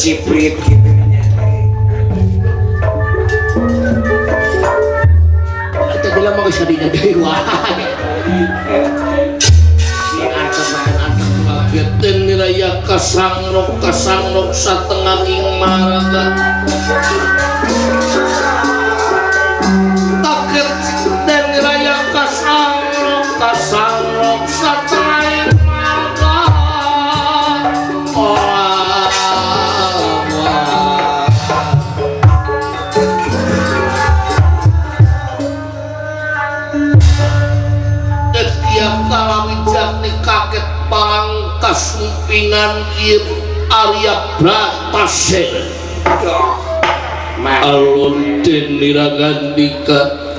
Ciprit gitu nya. Kita bilang mau geus dina deui wae. Kagetan niraya kasangrok kasangrok satengah ing maraga. Kagetan niraya kasangrok kasangrok satengah ing maraga. Oh, Setiap kalawijak ni kaget parang kasumpingan ieu Arya Bratasena. Alun den niragandika.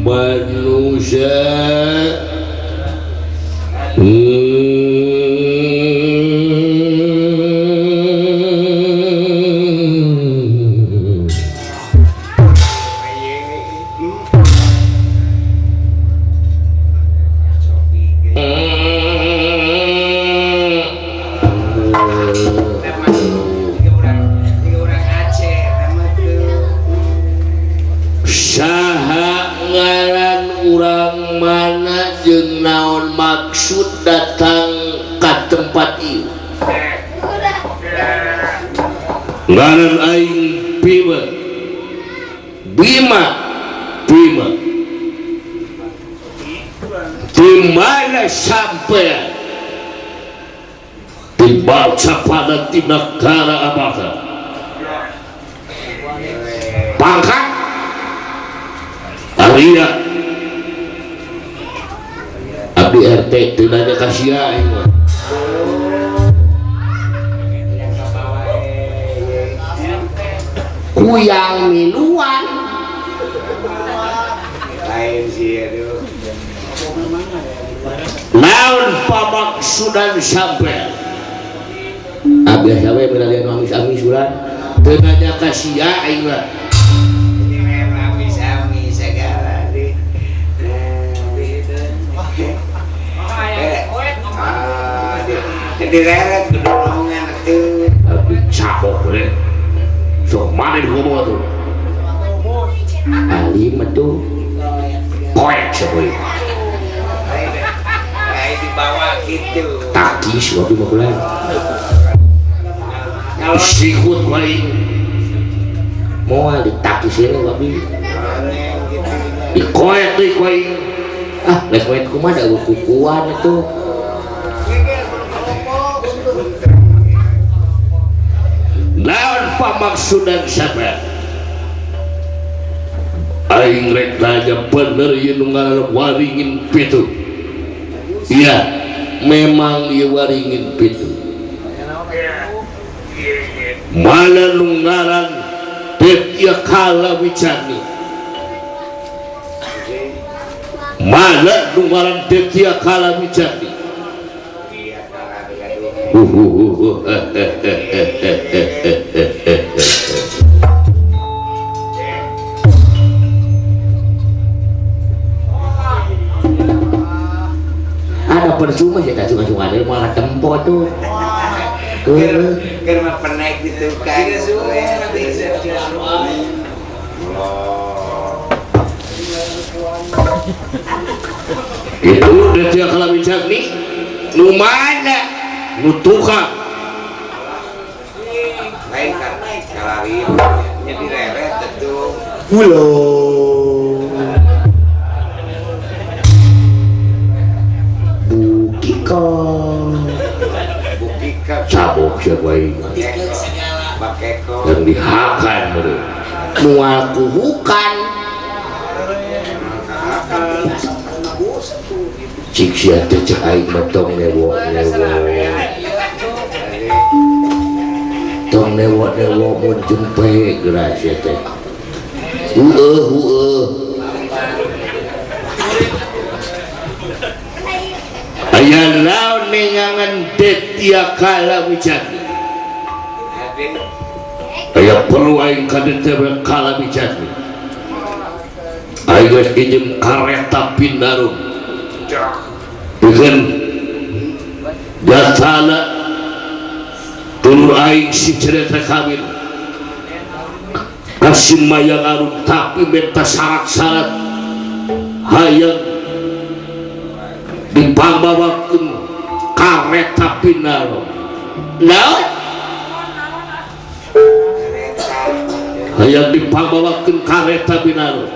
Manusia Saha ngaran urang mana jeung naon maksud datang ka tempat ieu? Ngaran aing Bima. Bima, Bima. Di mana sampean? Dibaca pada di negara apakah? Pangkat Arya Abdi RT teu nanya ka sia aing mah. Kuyang miluan. Lain sih aduh. Naon pamaksudan sampean? Abdi sawe milarian nu amis-amis ulah. Teu nanya ka sia aing mah. Ini memang amis-amis segala deh. Direret gedongan atuh. Abdi cabok we. Sok maneh ngomong atuh. Alim atuh. Poek sapoe. Lain dibawa gitu. Takis wae mah ulah. Sikut wae. Moal ditakis heula babi. Dikoet deui ku aing. Ah, lek koet kumaha da kukuan atuh. Naon pamaksudan sampean? Aing rek nanya bener ieu nu ngaranna Waringin Pitu. Iya, memang ieu Waringin Pitu. Mana nu ngaran Detya Kala Wicani? Mana nu ngaran Detya Kala Wicani? Ada percuma sih tak cuma-cuma ada malah tempo tuh. Keur mah penek di tukang. Itu Detya Kala Wicani nu mana nu tukang Lain kalari nya direret atuh. Ulo. Bukika. Bukika. Cabok siapa aing? Bakeko. Yang dihakan meureun. Mual kuhukan. Cik sia teh cek aing mah tong newo-newo. Tong newo-newo mun jempe geura sia teh. Heueuh heueuh. Aya naon nengangan Detya Kala Wicani? Aya perlu aing ka Detya Kala Wicani. Aing geus injem kareta Pinarum. Pikeun jatana dulur aing si cerita kawin ka si Mayang Arum tapi minta syarat-syarat hayang dipangbawakeun kareta Pinarum. Naon? Hayang dipangbawakeun kareta Pinarum.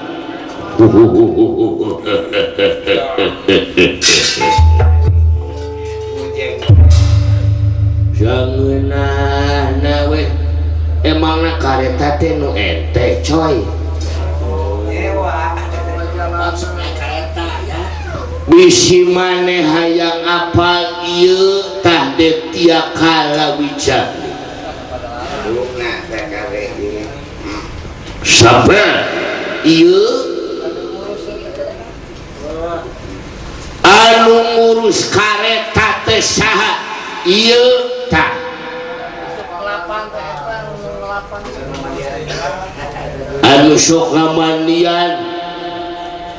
Jangeunahna we emangna kareta teh nu ente coy. Bisi maneh hayang apal ieu tah detia kalawica. Sampai ieu anu ngurus kareta teh saha ieu tah anu sok ngamandian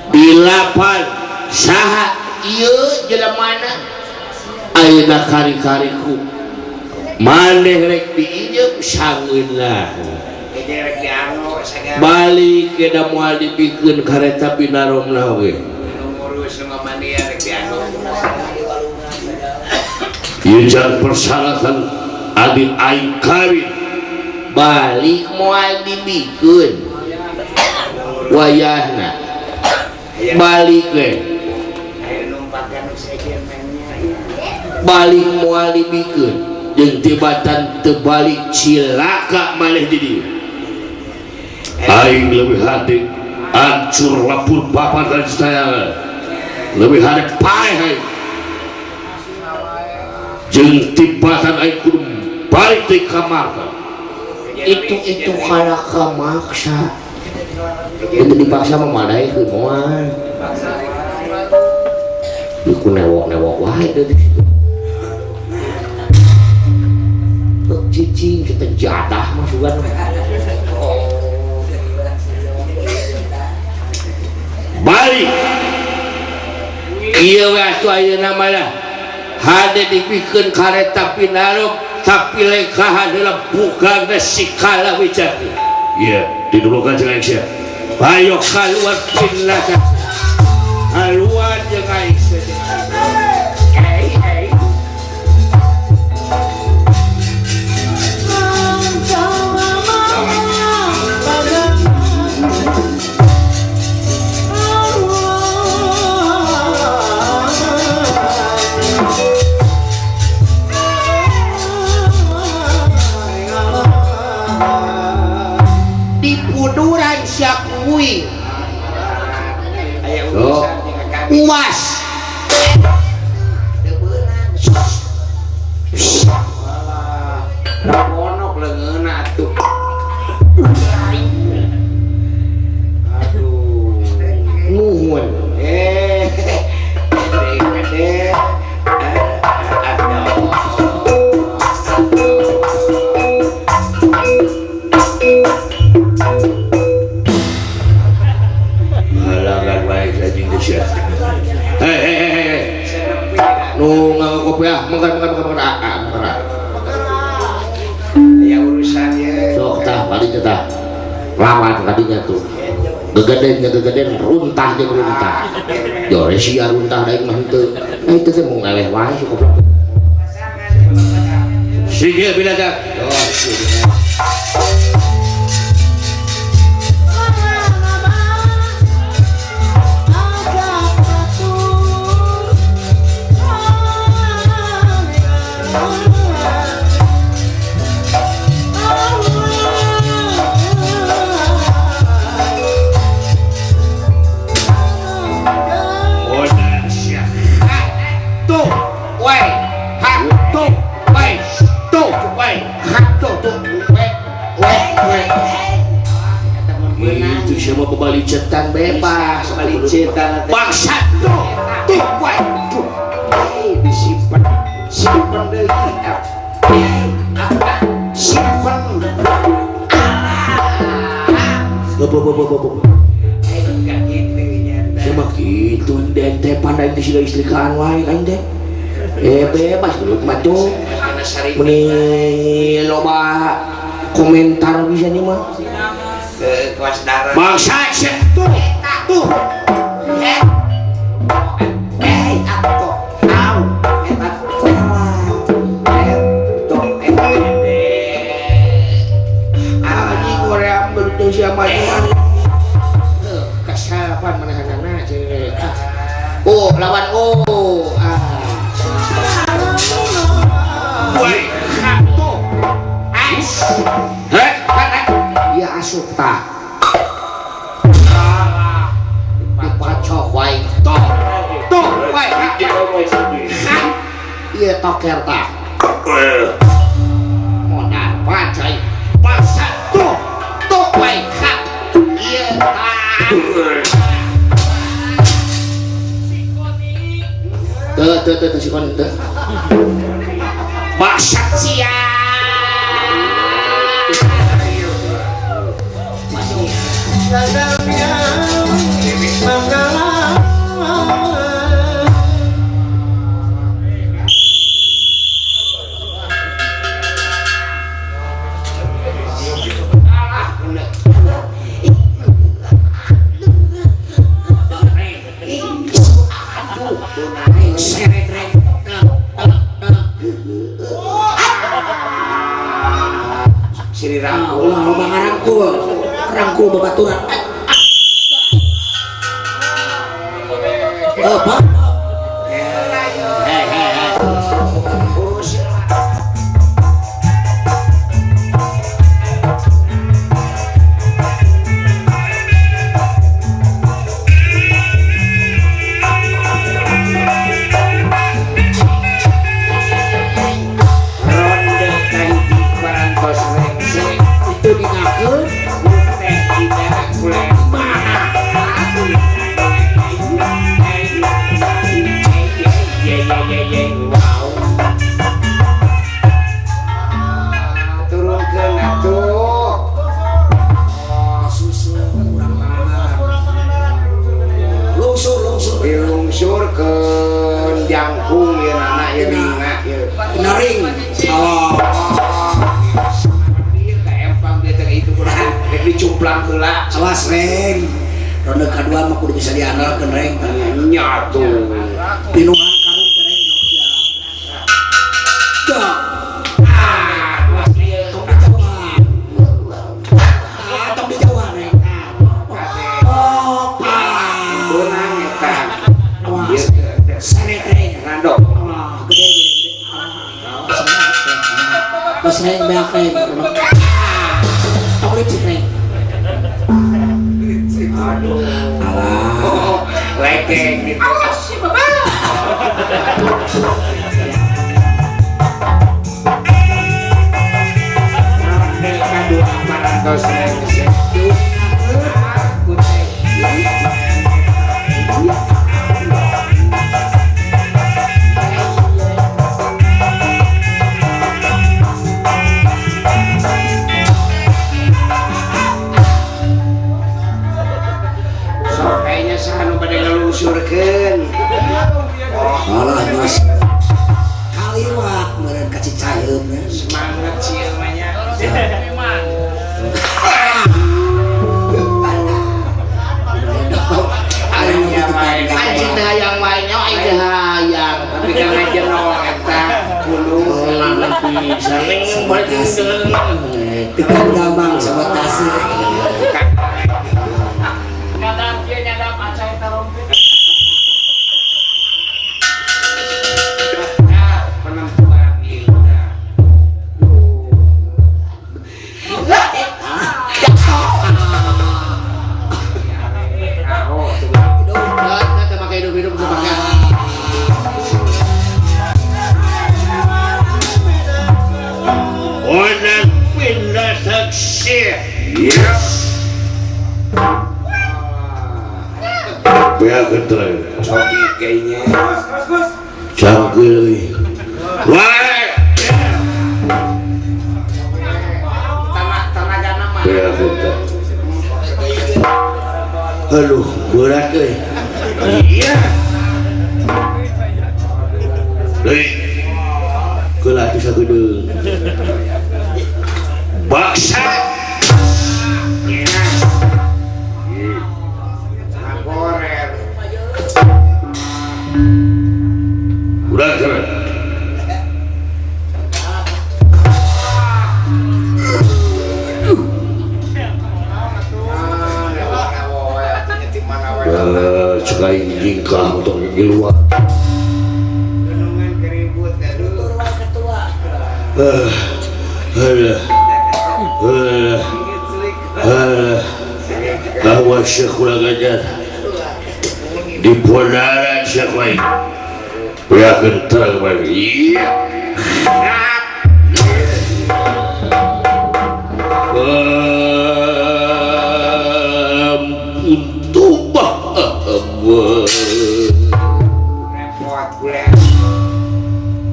dilapan saha ieu jelemana ayeuna kari-kariku maneh rek diinjem sangeunah balik ke moal dibikeun kareta Binaromna oge. Ieu jang persyaratan adi aing kawin balik moal dibikeun wayahna balik we balik moal dibikeun jeung tibatan teu balik cilaka maneh di dieu. Aing lebih hati hancur lapur bapak dan saya lebih hati paeh aing jeung tibatan aing kudu balik deui ka Marta. Itu kalaka maksa itu dipaksa mah madaekeun moal iku newok-newok wae deui di situ. Cicing kita jadah mah sugan. Balik ieu we atuh ayeuna mah lah hade dibikeun kareta Pinarum tapi lekahan heula bukan si kalawica. Ieu didulukan jeung aing sia. Ayo kaluar pinlaka. Kaluar jeung aing sia. Uwas Raponok leungeunna atuh. Aduh. Nuhun. Gede. Halangan wae anjing geus ya. Hei hei hei hei. Nu nganggo kopiah mengker mengker mengker mengker. Ya urusan ya. Sok tah balik tah. Lawan tadinya tuh. Gegeden gegeden runtah jeung runtah. Jore sia runtah daing mah henteu. Itu teh mung eleh wae si goblok. Sige bila tah. Itu siapa bebali cetan bebas bali cetan bangsat tuh tuh wae tuh disimpan simpan deui simpan bo bo bo bo bo. Enggak gitu. mah kitu dente pandai teh siga istrikaan wae aing teh. Bebas gelut mah tuh. Meni loba komentar bisa nih mah. Ke kelas darah. Bangsa tuh tuh. Anjing korea belutung siapa kesalahan manahanana cewek. Oh lawan oh. Ah. Woi, tuh. Heh, Ya asup tah. Dipacok wae. tuh. Tuh, woi. Ieu toker tah. Modal pacai. Bangsa tuh. Tuh wae ka. Ieu tah. Teu teu teu si kon teu. Bangsa Sia. Siri Ah, rangkul. ulah loba ngarangkul. Rangkul babaturan. Eh, Pak. Hei, hei, hei. Ronde kahiji parantos rengse. Itu dingakeun Teh tidak kulema. Ye ye ye ye wow. Turunkeun atuh. Susu urang Pangandaran. Lungsur, lungsur. Dilungsurkeun jangkung ieu nana ieu ringna ieu. Dina ring. Oh, Ieu ka empang dia teh itu kurang rek dicumplang heula. Awas reng. Ronde kedua mah kudu bisa diandalkeun reng. Nya tuh. Pinuhan karung teh reng jauh siap. Dah. Ah, Tong dijauhan. Ah, tong dijauhan reng. Oh, ah. Beunang eta. Awas. Ieu teh Seret reng. rando. Alah, gede gede. Pas reng beak reng. Tong licik reng. Aduh. Alah. Oh, lekeng gitu. Ronde kadua parantos rengse. Aku teh. Sok kayaknya saha nu bade ngalungsurkeun. Alah nyos. Kaliwat meureun ka Cicaheum nya. Semangat sih mah nya. Anjing teh hayang wae nya aing teh hayang. Tapi kan ngajenol eta kudu. Pisan ning balik. Tukang gampang sabotase. Nah, penentuan ieu tah. Aho tuh. Teu make hidup-hidup teu make. Onang pindah saksi. Yes. Beak ketre. Cobi kayaknya. Cangkul euy. Wah. Tanah tanagana mah. Beak ketre. Aduh, berat euy. Deui. Keula teh sagedeung. Baksa. Ngagorer. Udah sana. Cek jingkah untuk ngiluan. Gunungan keribut aduh. Bahwa Syekh kurang ajar di podaran Syekh lain. Biarkan terang bagi. Iya. Ampun tubah. Repot gue.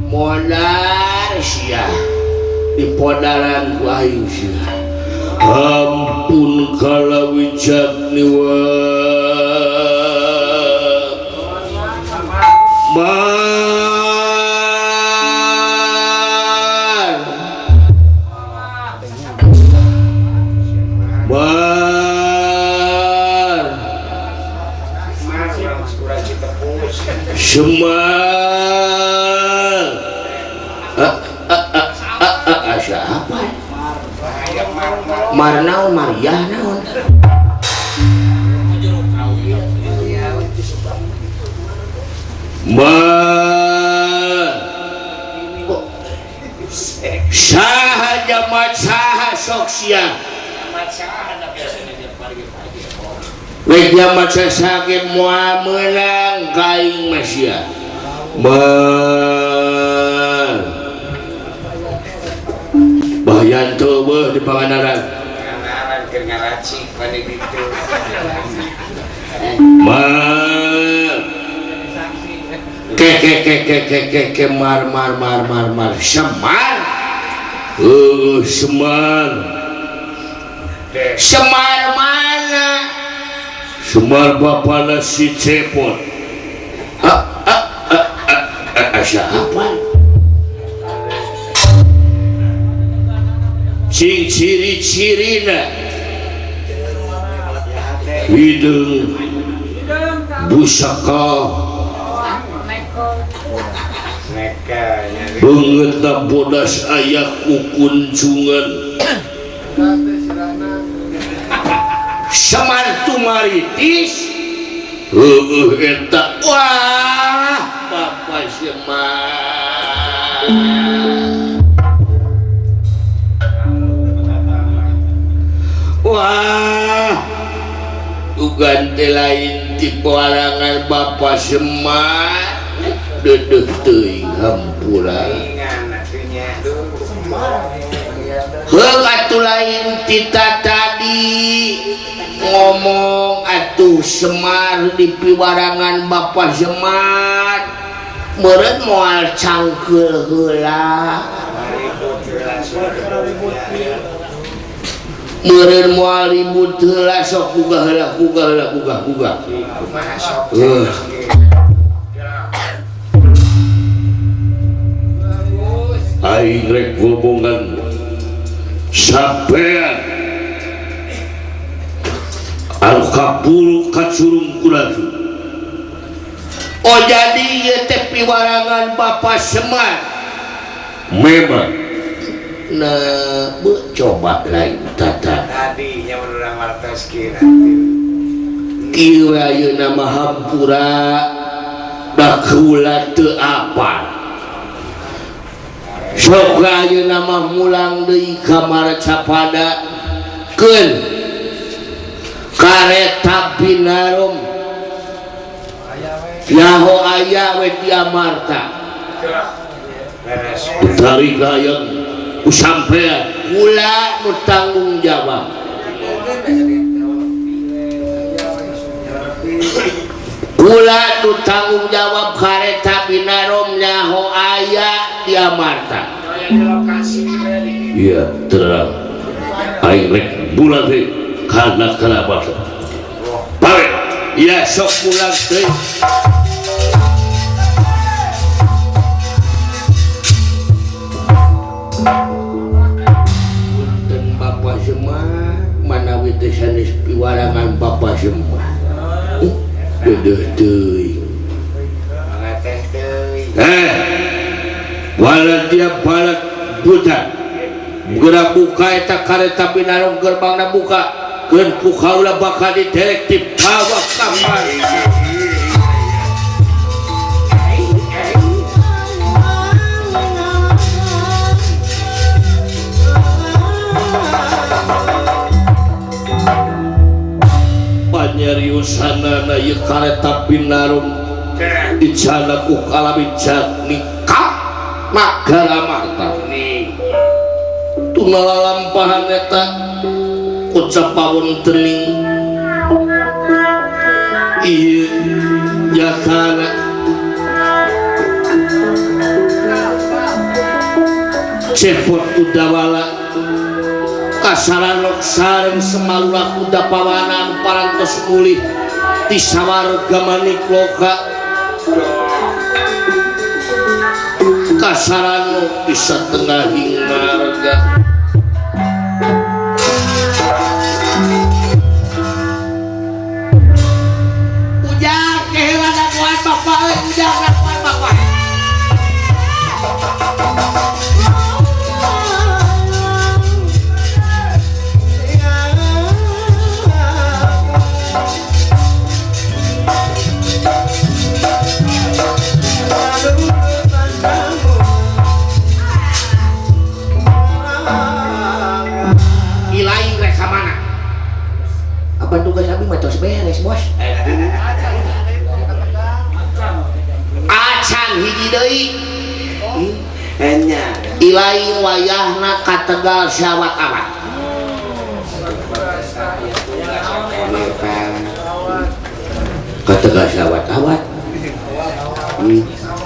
Modar sia di podaran ku aing sia. Ampun kalawijak niwa. Mar. Mar. Semar. Siapa? Mar naon Maria naon? Mar. Saha jamat saha sok sia. Rek jamat sasake moal meunang ka aing mah sia. Mar. Bayan teu beuh di Pangandaran. Pangandaran keur ngaracik bade ditu. Mar. Ke ke ke ke ke ke ke mar mar mar mar mar Semar. Heuh Semar. Semar mana? Semar bapana si Cepot. Siapa? Cing ciri-cirina hideung busaka beungeutna bodas aya ku kunjungan Semar tumaritis heueuh eta wah Bapak Semar. Wah ugan teh lain ti parangan Bapak Semar deudeuh teuing hampura. Heuh atuh lain tita tadi ngomong atuh Semar di piwarangan Bapak Semar meureun moal cangkeul heula. Meureun moal ribut heula sok gugah heula gugah heula gugah gugah. Aing rek ngomongan sampean anu kapuruk kacurung kulaju. Oh jadi ieu teh piwarangan Bapak Semar. Memang. Nah, bu, coba lain tata. Tadi nya urang wartos kieu. Kieu ayeuna mah hampura da kaula teu apal. Sok ayeuna mah mulang deui ka Marcapada keun kareta Binarum. Yaho aya we di Amarta. Tarik hayang ku sampean kula nu tanggung jawab. Kula nu tanggung jawab kareta Binarum nyaho aya di Amarta. Iya terang. Aing rek bulan teh kana kana basa. Pare, iya sok pulang teh. Riweuh teuing. Wala dia balat buta. Geura buka eta kareta Binarong gerbangna buka. Keun ku kaula bakal didetektif bawa kapal. Panyeriusanana ieu kareta Binarong dicana ku kalami jatnika Nagara Marta. Tunalalampahan eta kocap pawon tening ieu jakana cepot kudawala kasaranok sareng semalula kuda pawanan parantos mulih ti sawarga manikloka kasaranok di satengahing marga. Ujang keheula dagoan bapak euy, ujang dagoan bapak. Ilaing rek ka mana? Apa tugas abi mah tos beres, Bos. Acan hiji deui. Enya. Ilaing wayahna ka Tegal sawat awat. Ka Tegal sawat awat.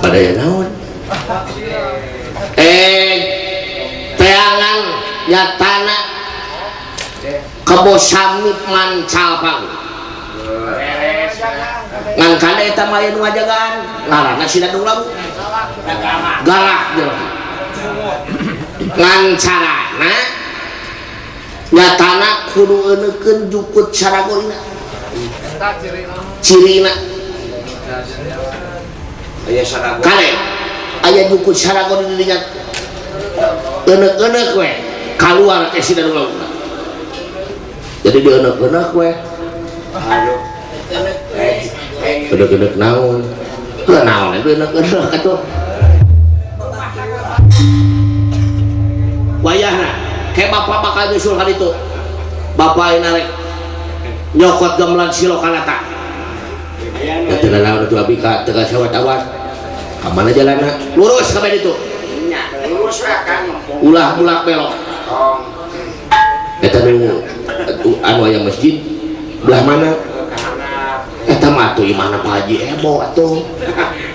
Padaya naon? Teangan nyatana kebo samit mancal pang. Ngan kada eta mah aya nu ngajagaan, ngaranna si Dadung Labu. Galak jelema. Ngan carana nyatana kudu eueukeun jukut saragorina. Cirina. Aya saragor. Kale aya jukut saragor di dinya. Euneuk-euneuk we kaluar ke si Dadung Labu. Jadi di euneuk-euneuk we. Aduh. Euneuk-euneuk naon? Heuh naon eta euneuk-euneuk atuh. Wayahna ke bapak bakal nyusul ka ditu. Bapak ayeuna rek nyokot gamelan Silokanata. Da teu naon atuh abi ka Tegal sawat-awat. Ka mana jalanna? Lurus ka ditu. Nya, lurus we kan. Ulah bulak belok. Tong. Eta nu anu aya masjid belah mana? Eta mah atuh imahna Pak Haji Ebo atuh.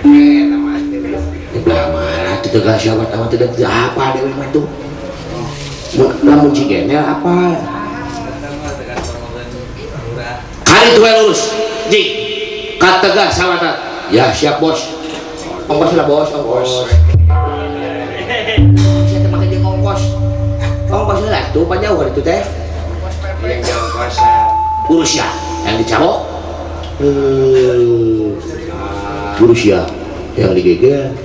Di belah mana teu Tegal sawat-awat teu apa dewe mah tuh. Lamun Cigenel apa? Kali itu lurus, ji, ka Tegal sawat. Ya siap bos. Ongkos lah bos, ongkos. Saya teh make jeung ongkos. Ongkos lah tuh panjauh itu teh. Yang jauh kosan. Urus ya, yang dicabok. Urus ya, yang digegel.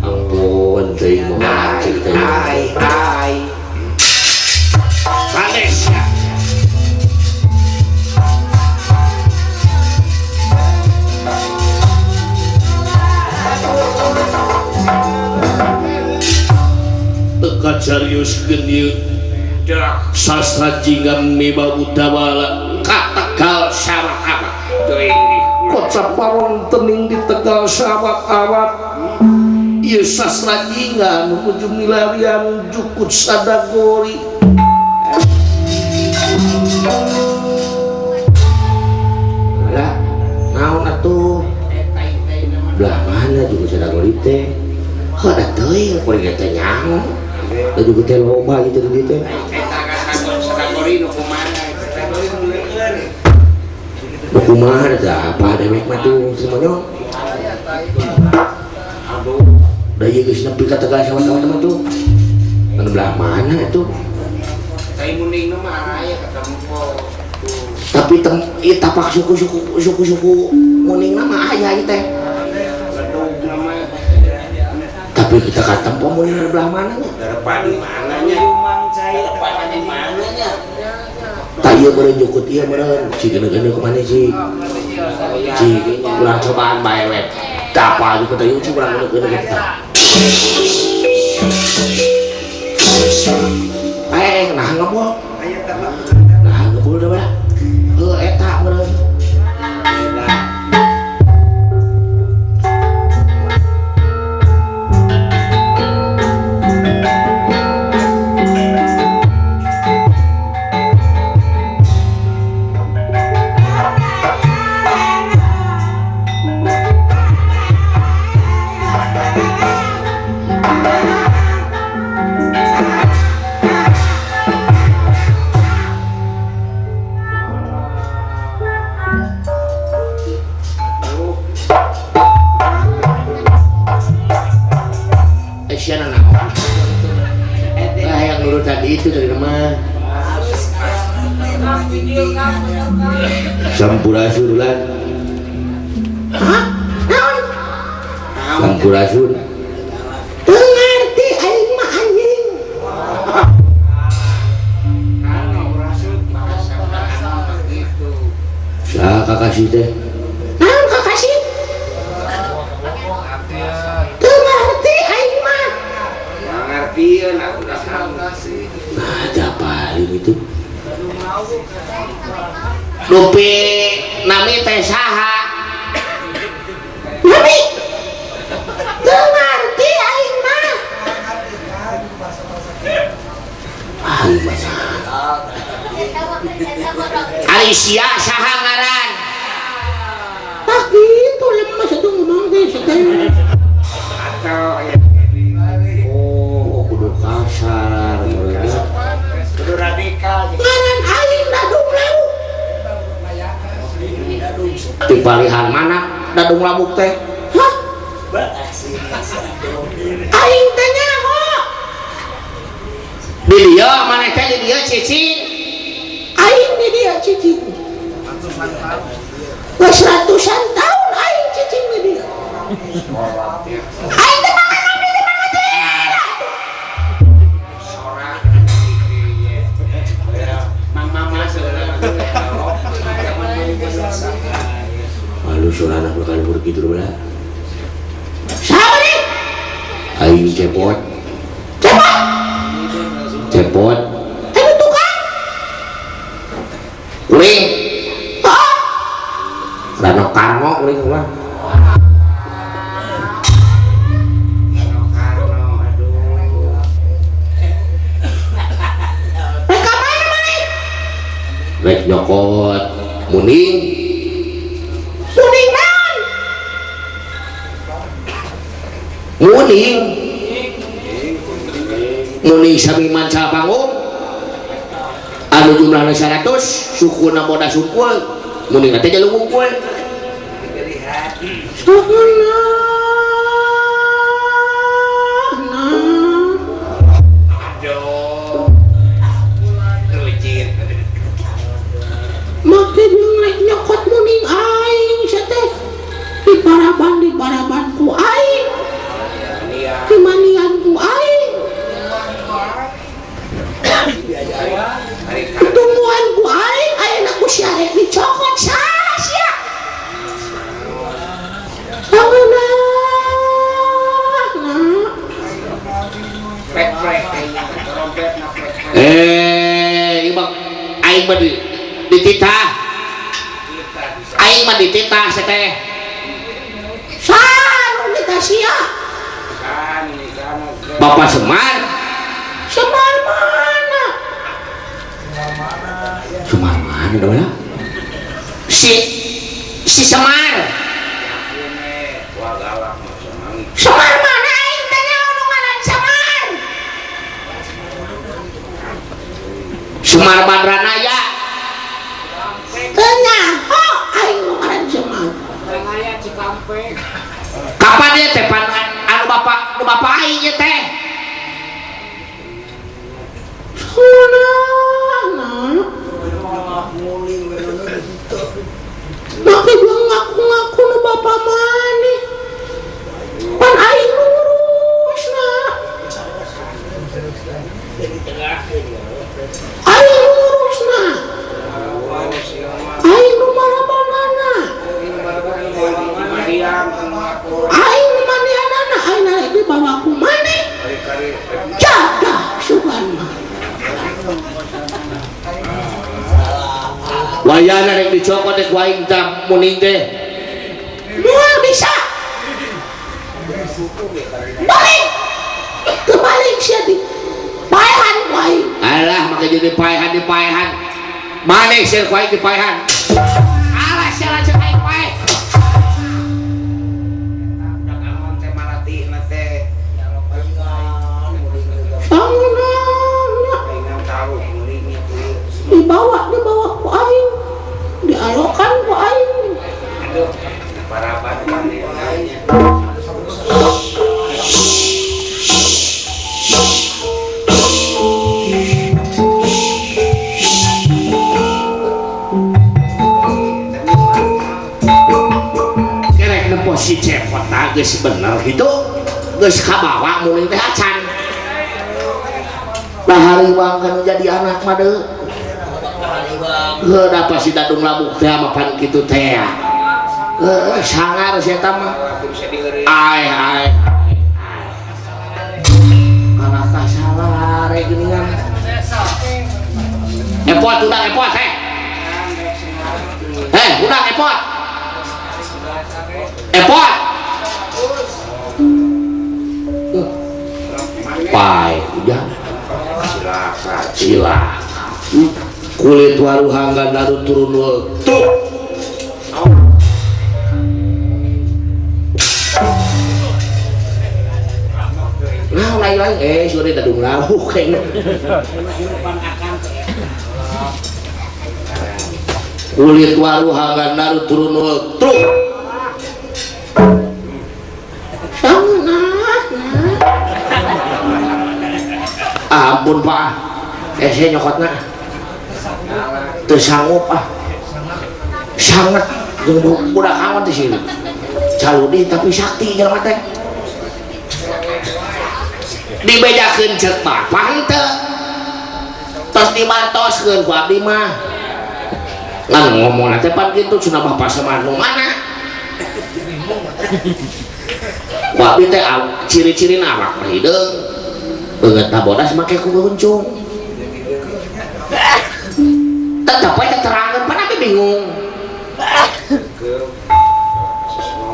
Ampun, teuing mah cerita. Ai, ai. Sanes ya. Teka cariuskeun ieu sastra jingga miba utawala ka Tegal sawat-awat. Teuing di. Kocap pawon tening di Tegal sawat-awat. Ieu sastra jingga nu nuju milarian jukut sadagori. Lah, naon atuh? Belah mana jukut sadagori teh? Heuh da teuing kuring teh nyaho. Da jukut teh loba gitu di teh. Eta ka sadagori nu kumaha? Nu kumaha da apa dewek mah tuh semuanya. Aduh. Da ieu geus nepi ka Tegal sawat-awat mah tuh. Anu belah mana atuh? Cai muning mah aya ketemu kok. Tapi ieu tapak suku-suku suku-suku muning mah aya ieu teh. Tapi kita katempo muning dari belah mana nya? Dari di mana nya? Dari di mana nya? Tak ieu meureun jukut ieu meureun. Cik geuneuh-geuneuh kumaha cik? Cik urang cobaan bae we. Tah apa jukut ieu cik urang geuneuh-geuneuh kita. Nah ngebul. Nah ngebul dah bala. Heuh eta meureun. Itu dari rumah sampurasun ulan. Hah? Naon? Sampurasun. Teu ngarti aing mah anjing. Saha kakasih teh? Naon kakasih? Teu ngarti aing mah. Ngartieun aku dah. Ada paling itu. Lupi nami teh saha? Nami? Teu ngarti aing mah. Aing mah saha? Ari sia saha ngaran? Tah kitu lemes atuh ngomong teh sateh. Oh, kudu kasar. Kudu radikal. Ngaran aing Dadung Labuk. Di palihan mana Dadung Labuk teh? Hah? Aing teh nyaho. Di dieu maneh teh di dieu cicing. Aing di dieu cicing. Geus ratusan tahun aing cicing di dieu. Aing teh mangan abdi teh mangan teh. Malu surana bakal begitu lah. Siapa nih? Aing cepot. Cepot. Cepot. Aing tukang. Kuring. Oh. Rano Karno kuring mah. Rano Karno aduh. Rek ka mana maneh? Rek nyokot muning. Muning naon? Muning. Muning sami manca panggung. Anu jumlahna 100, sukuna boda sukul. Muning teh jalu wungkul. Sukuna. Aduh. Rujit. Make jeung rek nyokot muning aing sia teh. Di paraban ku aing. Di manian ku aing. Tumbuhan ku aing ayeuna ku sia rek dicokot saha sia. Bangunna. Prek-prek trompet na prek. Ieu mah aing mah dititah. Aing mah dititah sia teh. Saha nu nitah sia? Bapak Semar. Semar mana? Semar mana dah? Si Semar. Semar mana aing teh nyaho nu ngaran Semar? Semar Badranaya. Teu nyaho aing nu ngaran Semar. Kapan ieu teh pan anu bapak nu bapak aing ieu teh? Sunah. Make jeung ngaku-ngaku nu bapa maneh. Pan aing nu ngurusna. Aing nu ngurusna. Aing nu marabanana. Aing nu mandianana, aing rek dibawa ku maneh. Jadah sugan mah. Wayana rek dicokot rek waing tah muning teh. Moal bisa. Balik. Kebalik sia di paehan ku aing. Alah make jadi paehan di paehan. Maneh sia ku aing di paehan. Alah sia lanceuk aing paeh. Sangunana dibawa dibawa ku aing. Dialokan ku aing. Kerek nempo si Cepot geus bener kitu. Geus kabawa muning teh acan. Lah hariwang kan jadi anak mah deui. Heuh da pasti dadung labuk teh mapan kitu teh. Heuh sangar si eta mah. Ae ae. Kalah kasalare geuningan. Epot udah epot heh. Heh udah epot. Epot. Pae udah. Cilaka. Kulit waruhanggan lalu turun tuh. Nah, lain-lain sudah dadung lalu kayaknya. Kulit waruhanggan lalu turun tuh. Ampun Pak, saya nyokotna. Tersanggup ah, sangat budak kawan di sini. Caludi tapi sakti jelema teh. Dibedakeun ceuk bapak henteu. Tos dibantoskeun ku abdi mah. Ngan ngomongna teh pan kitu cenah bapak sama nu mana. Ku abdi teh ciri-cirina awak mah hideung. Beungeutna bodas make ku kuncung. Tetep we teterangan pan abdi bingung.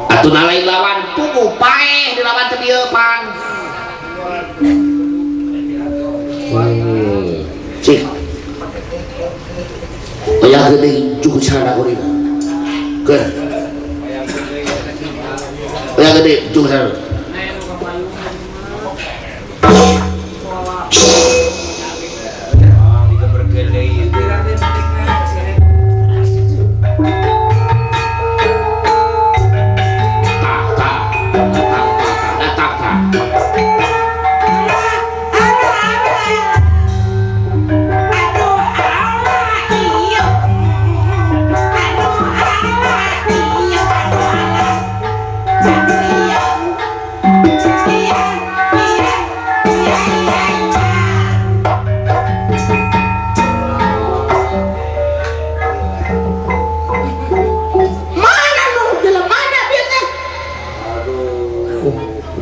Atuh na lain lawan puguh paeh dilawan teh bieu pan. Cik. Aya geuning cukup sana kuring. Keur. Aya geuning cukup sana.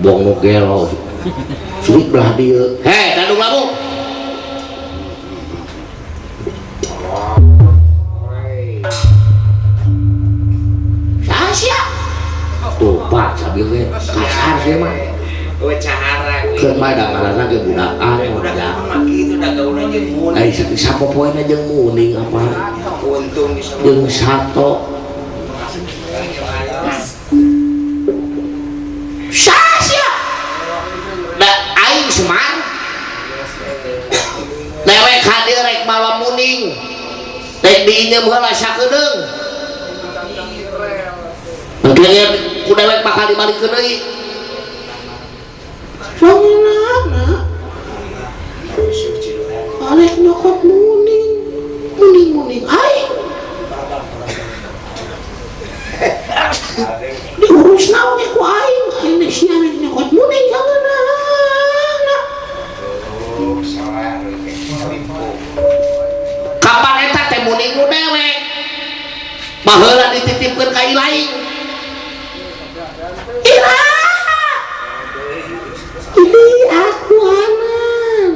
Bong nu gelo sulit belah dieu. Heh, dadung labu. Saha tuh Pak sabil ge kasar sia mah. Eueuh cahara Keur mah da ngaranna ge budak angon ya. Mah kitu da gaulna jeung muning. Ai sapopoena jeung muning apa? Untung bisa jeung sato. Aing Semar dewek hadir rek mawa muning rek diinjem heula sakedeung engke ku dewek bakal dibalikeun deui. Sanginana arek nyokot muning muning muning aing. Diurus naon ku aing, aing teh sia rek nyokot muning sangeunahna. Kapan eta teh muning nu dewek? Baheula dititipkeun ka ilaing. Iraha. Ini aku anan.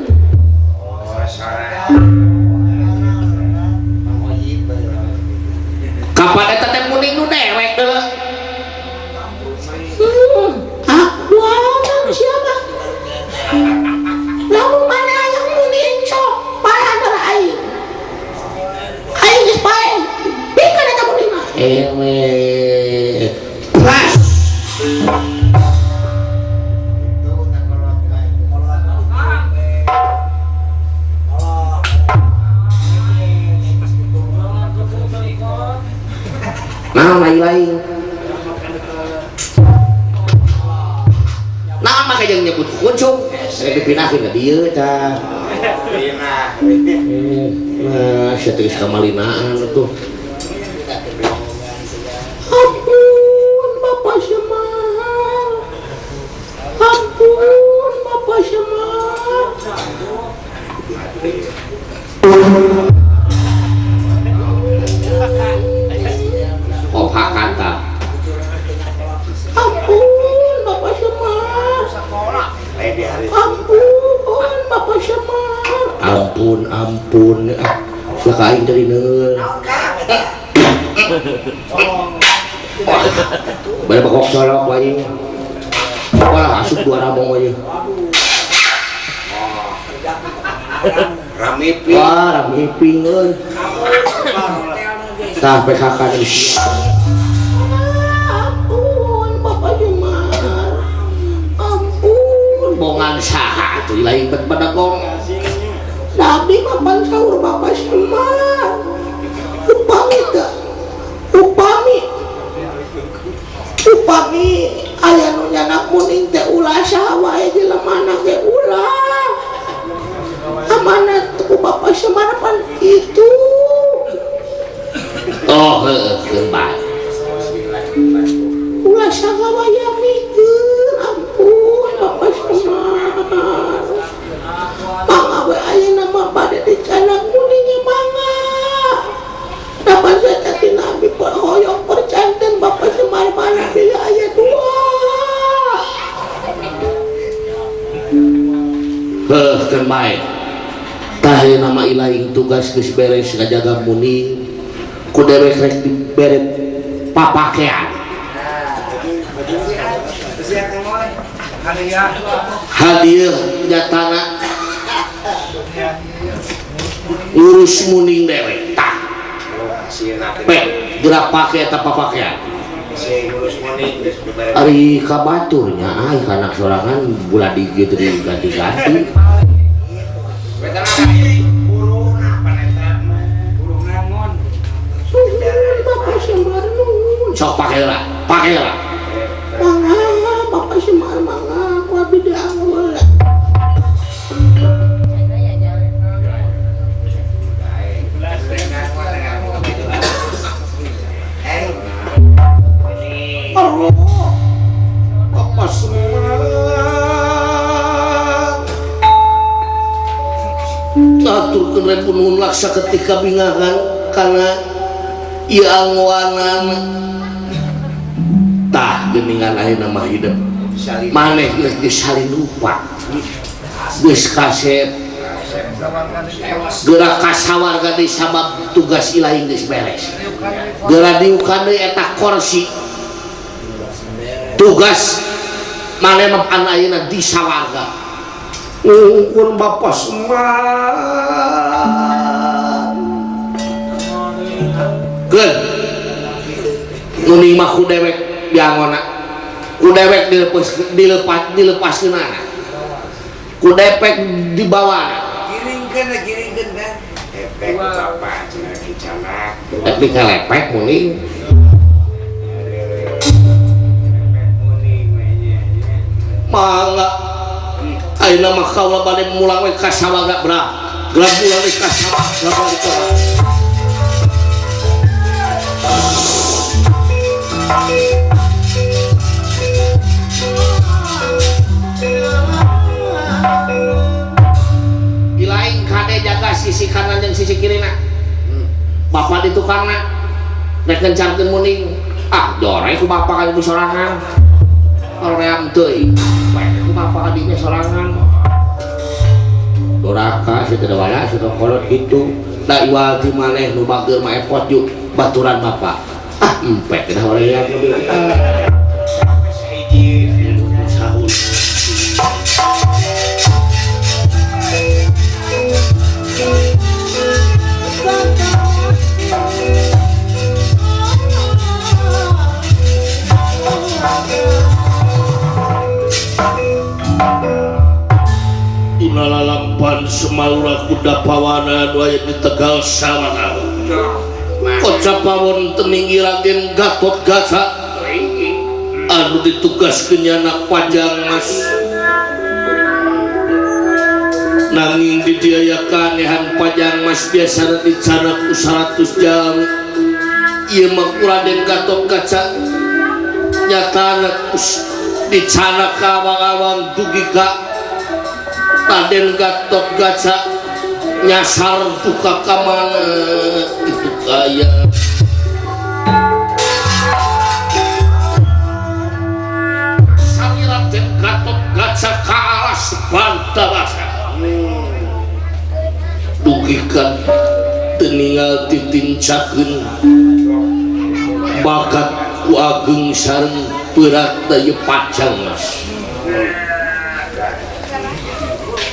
Kapan eta teh muning nu dewek deuleu? Aku anan siapa? Lamun mana hayang muning sok paeh adalah aing. Aing geus paeh. Bikeun eta muning mah. Ewe. Pras. Naon lain-lain? Naon make jeung nyebut kucung? Rek dipindahkeun ka dieu tah. Nah, sia teh geus kamalinaan atuh. Ampun Bapak Semar. Ampun Bapak Semar. Kopakan tah. Ampun Bapak Semar. Ampun Bapak Semar. Ampun ampun ah sia ka aing tadi neul. Bade bakok colok wae. Walah asup dua rabong wae. Rame ping. Wah, rame ping euy. Tah PKK geus. Ampun Bapak Semar. Ampun. Bongan saha atuh lain bet bedegong. Abdi mah pan saur Bapak Semar. Upami teh. Upami. Upami aya nu nyanak muning teh ulah saha wae jelemana ge ulah. Amanat ku Bapak Semar pan kitu. Oh, heueuh keun bae. Ulah saha wae mikeun. Ampun Bapak Semar. Mangga we ayeuna mah bade dicanak muning ge mangga. Dapat saya tina abdi hoyong percanten Bapak Semar mana bila aya dua. Heuh keun bae. Tah ayeuna mah ilaing tugas geus beres ngajaga muning. Ku dewek rek dibere papakean. Hadiah jatana ngurus muning dewek tah. Pek gerak pake eta papakean. Ari ka baturnya ai kana sorangan bulan di gitu diganti-ganti. Sok pake lah, pake lah. Mangga, Bapak Semar mangga, ku abdi dianggo lah. Allah, Bapak Semar. Aturkeun rebu nuhun laksa ketika bingahan kana ieu anggoanan. Tah geuningan ayeuna mah hidup. Maneh geus disalin rupa. Geus kasep. Geura kasawarga deui sabab tugas ilahi geus beres. Geura diukan deui eta korsi. Tugas maneh mah pan ayeuna di sawarga. Ngungkun Bapak Semar. Keun. Muning mah ku dewek diangona. Ku dewek dilepaskeunana. Ku depek dibawa. Giringkeun giringkeun kan. Epek bapak cenah kicanak. Tapi kalepek muning. Mangga. Ayeuna mah kaula bade mulang we ka sawarga bra. Geura mulang we ka sawarga balik ka. Sisi kanan jeung sisi kirina. Bapak di tukangna rek ngencarkeun munding. Ah, dore ku bapak ka ditu sorangan. Hoream teuing. Bae ku bapak ka dinya sorangan. Doraka si teu wala si kolot kitu. Da iwal ti maneh nu bageur mah epot yuk baturan bapak. Ah, empek dah hoream. Sahur. Lampan semalura kuda pawana nu aya di Tegal Sawana. Kocap pawon teninggi Raden Gatot Kaca anu ditugaskeun nyanak Pajang Mas. Nanging didiayakan kanehan Pajang Mas biasana dicanak ku 100 jam. Ieu mah ku Raden Gatot Kaca nyatana dicanak ka awang-awang dugi ka Raden Gatot Kaca nyasar duka ka mana itu kaya. Sami Raden Gatot Kaca ka alas Bantabasa dugi ka teu ninggal titincakeun bakat ku ageng sareng berat ieu Pajang Mas.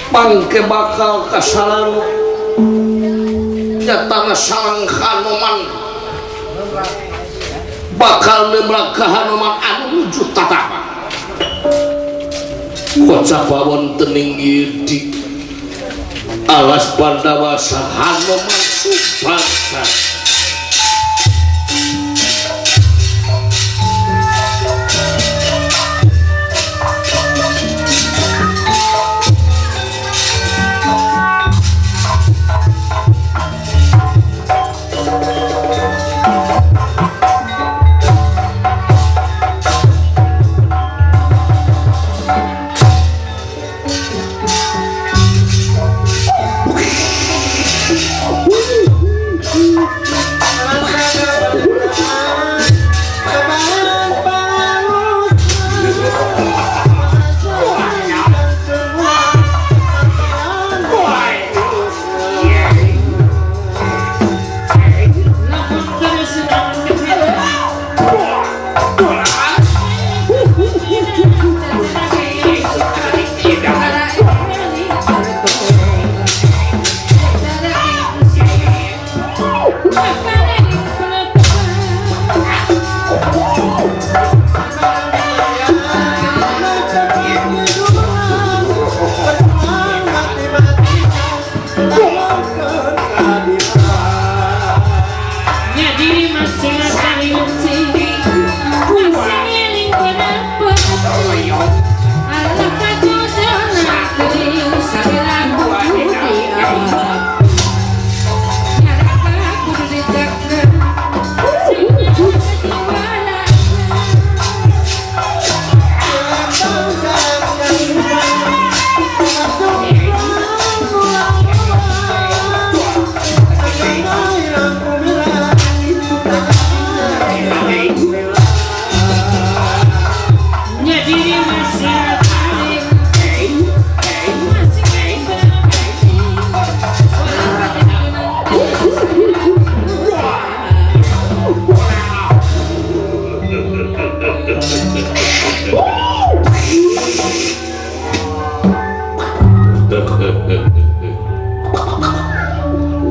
Bangke bakal kasalaru nyatana sareng Hanoman bakal nemrag ka Hanoman anu nuju tatapa. Kocap pawon teninggi di alas Pandawasa Hanoman Subangsa.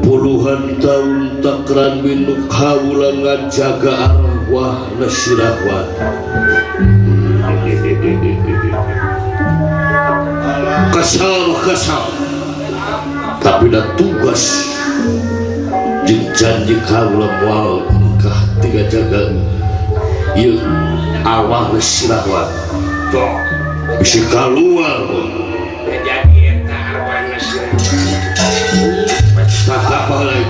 Puluhan tahun takran binuk kawula ngajaga arwah nasirahwan. Kesal kesal, tapi dah tugas jeung janji kawula moal engkah tiga jaga ieu arwah nasirahwan. Bisi kaluar jadi eta arwah nasirahwan. Tak apa lagi.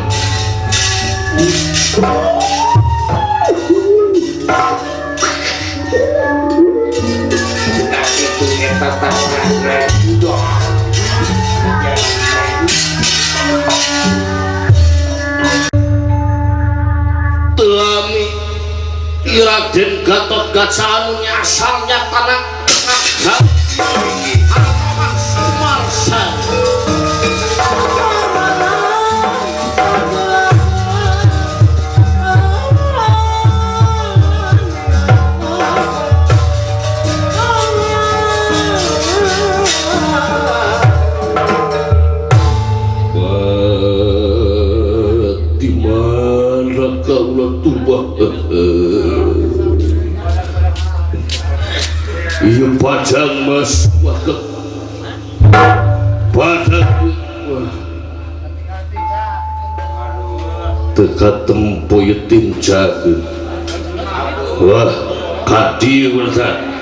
Tak itu eta tak. Raden Gatotkaca anu nyasar nyatana Hanoman Sumarsa. Di mana kaula tuba? Ieu pajang mas wah padang teka tempo ieu tincakeun. Wah ka dieu tah.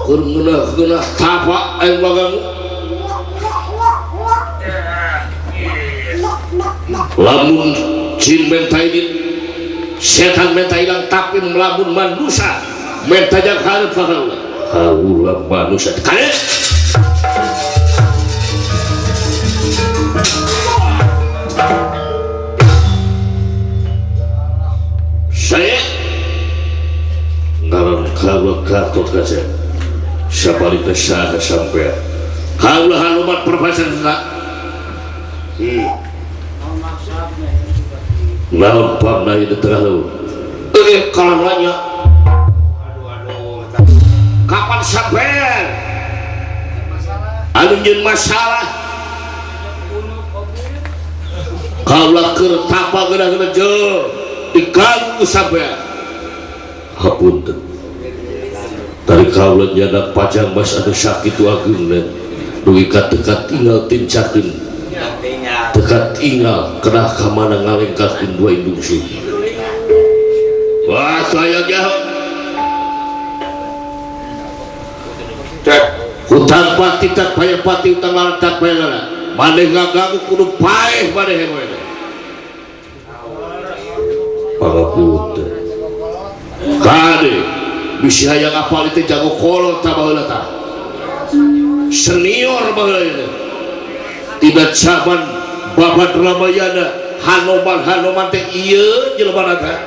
Geunah-geunah tapak aing magang. Lamun jin menta ini setan menta hilang, tapi lamun manusia menta jang hareup ka kaula. Kaula manusia kade. Saya ngaran kaula Gatotkaca. Sabarita saha sampean kaula Hanuman perbasan naon pamna ieu tengah laut kalah nanya kapan sampean anu nyeun masalah kaula keur tapa geuna-geuna jeuh diganggu sampean. Hapunten tadi kaula nyadak pajang mas anu sakitu ageungna dugi ka teka tinggal tincakeun teka tinggal kedah ka mana ngalengkahkeun dua indung sih. Wah saya jauh hutang pati tak bayar pati utang larat tak bayar larat maneh ngaganggu kudu paeh maneh we pangapunten kade bisi hayang apal itu jago kolot tah baheula tah senior baheula ieu tidak zaman Babad Ramayana Hanoman Hanoman teh ieu jelema teh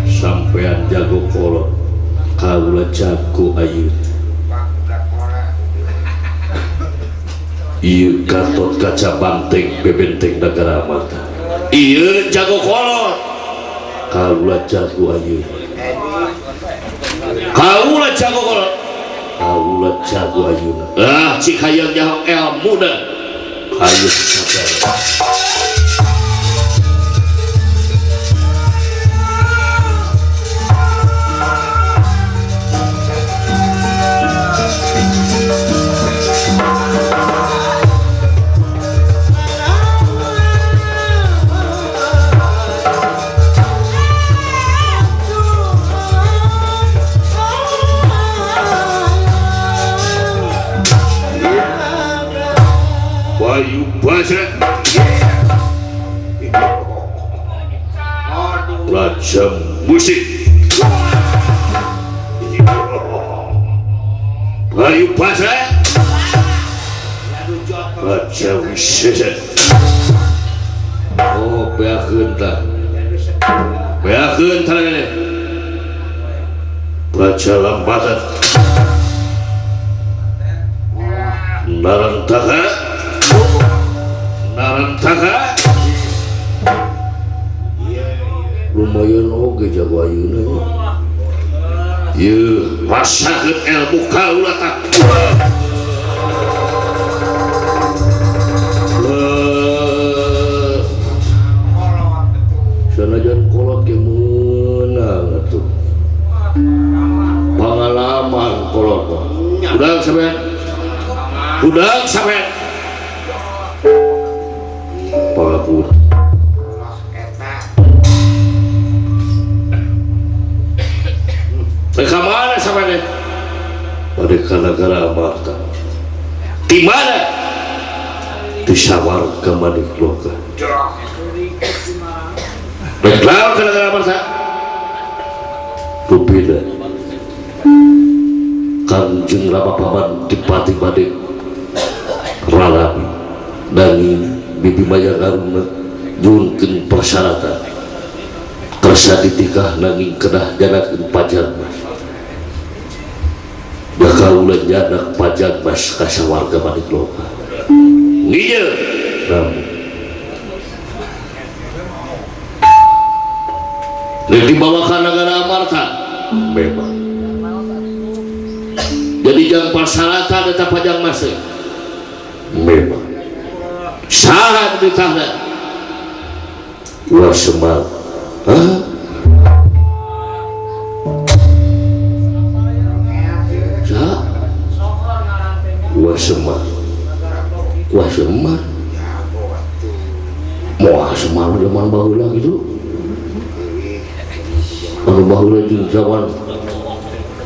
sampean jago kolot kaula jago ayeuna ieu Gatotkaca banteng bebenteng nagara Amarta ieu jago kolot kaula jago ayeuna kaula jago kolot kaula jago ayeuna ah cik hayang nyaho elmuna hayu sabar. Bayu Bajra Raja Musik Bayu Bajra Raja Wisesa. Oh beakeun tah beakeun tah Raja Lambatan Narantaka Narantaka lumayan oge jago ayeuna nya ieu rasakeun ilmu kaula tah. Sanajan kolot ge meunang atuh pengalaman kolot mah. Udang sampean udang sampean pangapunten. Ka mana sampean? Bade ka nagara Amarta. Di mana? Di Sawarga Manikloka. Rek lawan ka negara Amarta? Rupina Kangjeng Rama Paman Dipati bade ralami nanging Bibi Mayang Arumna nyuhunkeun persyaratan kersa ditikah nanging kedah janakeun pajang mas da kaula nyanak pajang mas ka sawarga Manikloka ngieu namun rek dibawa ka nagara Amarta memang jadi jang persyaratan eta pajang mas teh memang saha nu ditahna Wa Semar. Hah? Saha? Wa Semar. Wa Semar. Moal Semar zaman baheula kitu. Anu baheula jeung zaman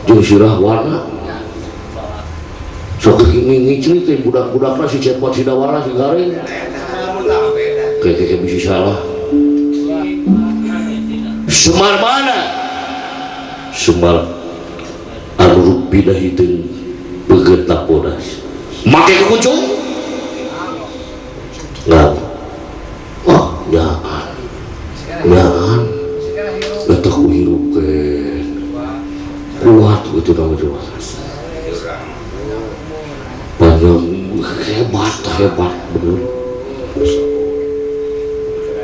jeung sirah warna. Sok ngicri teh budak-budakna si Cepot si Dawara si Gareng. Kayak bisa salah. Semar mana? Semar anu rupina hideung beungeutna bodas. Make kukuncung? Ngap. Oh, nyaan. Nyaan. Eta ku hirup ke. Kuat gitu nama coba. Panjang hebat, hebat bener.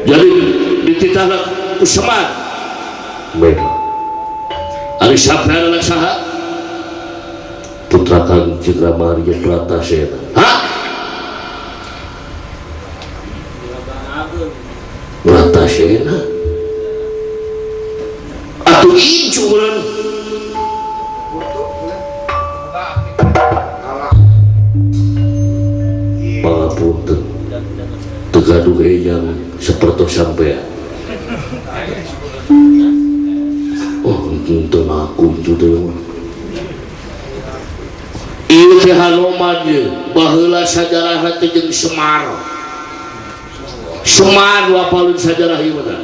Jadi dititahna ku Semar. Memang. Ari sampean anak saha? Putra Kangjeng Rama Arya Bratasena. Hah? Bratasena? Atuh incu meureun. Pangapunten. Teu gaduh eyang sapertos sampean. Oh, henteu ngaku incu teh mah. Ieu teh Hanoman ye, baheula sajarahna teh jeung Semar. Semar nu apaleun sajarah ieu mah tah.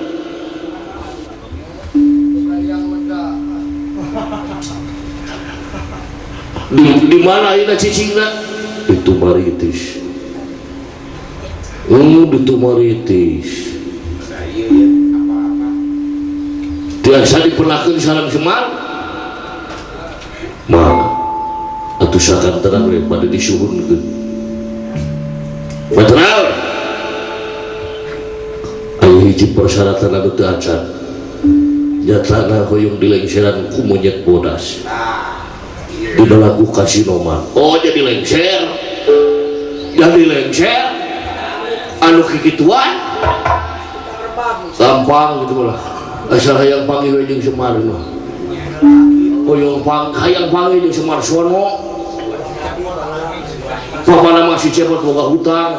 Di mana ayeuna cicingna? Di Tumaritis. Oh, di Tumaritis. Tiasa diperlakukan sareng Semar? Mah, atuh sakantenan we bade disuhunkeun. Bateral. Aya hiji persyaratan anu teu acan. Nyatana hoyong dilengseran ku monyet bodas. Dina lagu Kasinoman. Oh, jadi lengser. Jadi lengser. Anu kikituan. Gampang gitu lah. Asal hayang panggih we jeung Semar mah. Hoyong hayang panggih jeung Semar Sono. Pokona mah si Cepot boga hutang.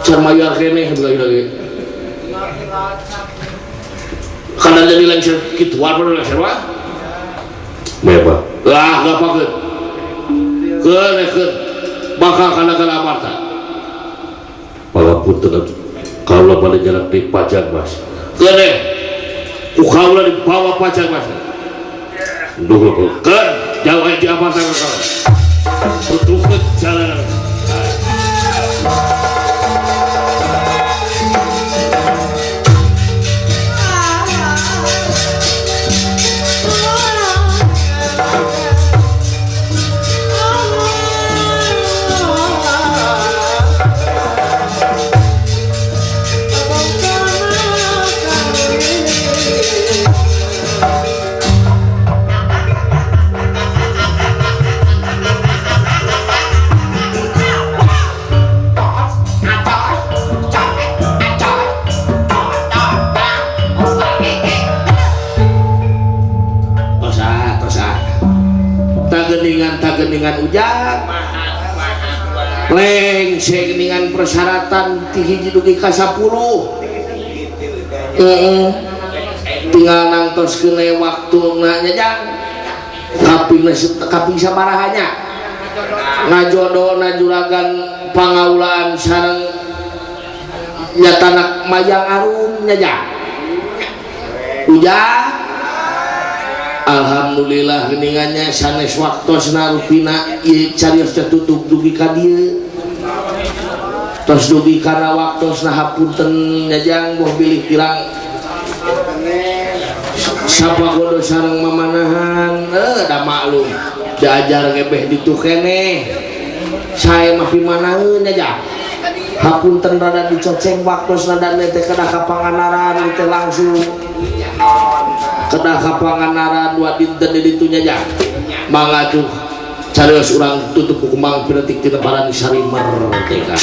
Can mayar keneh lagi-lagi. Kadang jadi lengser kituan pada lengser mah. Memang. Lah, gampangkeun. Keun keun. Bakal kana kana Amarta. Pangapunten atuh. Kaula bade jarak di Pajang Mas. Keun deh. Ku kaula dibawa Pajang Mas. Duh, keun jauh di Amarta ka kaula. Tutukeun jalanan. Tageningan ujang lengse geningan persyaratan ti hiji dugi ka 10. Heeh. Tinggal nangtoskeun we waktuna nya jang. Kaping kaping sabaraha nya? Ngajodona juragan pangaulaan sareng Nya tanak mayang arum nya ja. Ujang. Alhamdulillah geningannya sanes waktosna rupina ieu carios teh tutup dugi ka dieu. Tos dugi kana waktosna hapunten nyajang boh bilih pirang sapagodo sareng mamanahan da maklum diajar ngebeh ditu keneh sae mah pimanaheun nya hapunten rada dicoceng waktosna dan teh kedah ka Pangandaran teh langsung kedah ka Pangandaran dua dinten di ditu nya ja mangga tuh carios urang tutup ku kembang piletik ti lebaran Sari Merdeka.